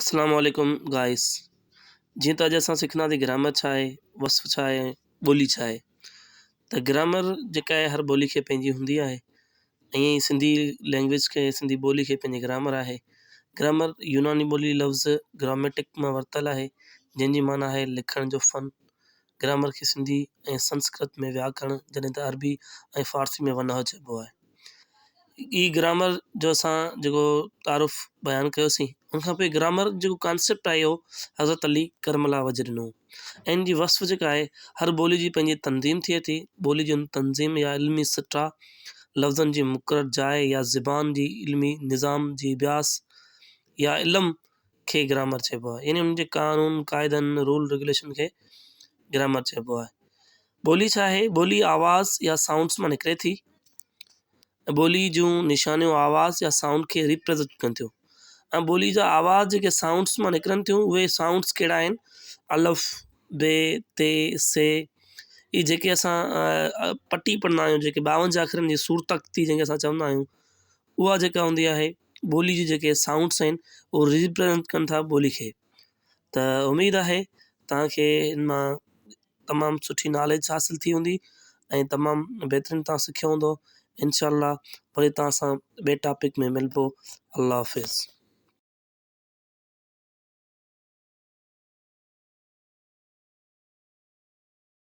اسلام عليڪم گائس جيئن ته اڄ اسان سکنداسين گرامر ڇا آهي وصف ڇا آهي ۽ ٻولي ڇا آهي ته گرامر جيڪا آهي هر ٻولي کي پنهنجي هوندي آهي ائين ئي سنڌي لينگويج کي سنڌي ٻولي کي پنهنجي گرامر آهي گرامر يوناني ٻولي لفظ گراميٽڪ مان ورتل آهي جنهن جي معنيٰ آهي لکڻ جو فن گرامر کي سنڌي ۽ سنسڪرت ۾ وياڪرڻ جڏهن ته عربي ۽ فارسي ۾ ونهه چئبو آهي هي گرامر جو اسان جيڪو تعارف بيان ڪيوسين ان کان پوءِ گرامر جيڪو ڪانسيپٽ آهي اهو حضرت علي ڪرم الله وجه ڏنو ۽ ان جي وصف جيڪا آهي هر ٻولي جي پنهنجي تنظيم ٿئي ٿي ٻولي جي تنظيم يا علمي سٽا لفظن جي مقرر جاءِ يا زبان جي علمي نظام جي اڀياس يا علم کي گرامر چئبو آهي يعني ان جي قانون قاعدن رول ريگيوليشن کي گرامر چئبو آهي ٻولي ڇا آهي؟ ٻولي آواز يا سائونڊس مان نڪري ٿي ۽ ٻولي جون نشانيون آواز يا سائونڊ کي ريپريزنٽ ڪن ٿيون ۽ ٻولي جا آواز جيڪي سائونڊس مان نڪرن ٿيون اهي سائونڊس ڪهڙا آهن الف ب ت ث اهي جيڪي اسان پٽي پڙهندا آهيون جيڪي ٻاونجاهه اکرن جي سور تختي جنهن کي اسان چوندا آهيون اها جيڪا هوندي آهي ٻولي جي جيڪي سائونڊس آهن اهي ريپريزنٽ ڪن ٿا ٻولي کي ته اميد آهي توهان کي هن مان تمام سٺي ناليج حاصل ٿي هوندي ۽ تمام بهترين توهان سکيو هوندو انشاء الله وري توهان سان ٻئي ٽاپڪ ۾ ملبو الله حافظ.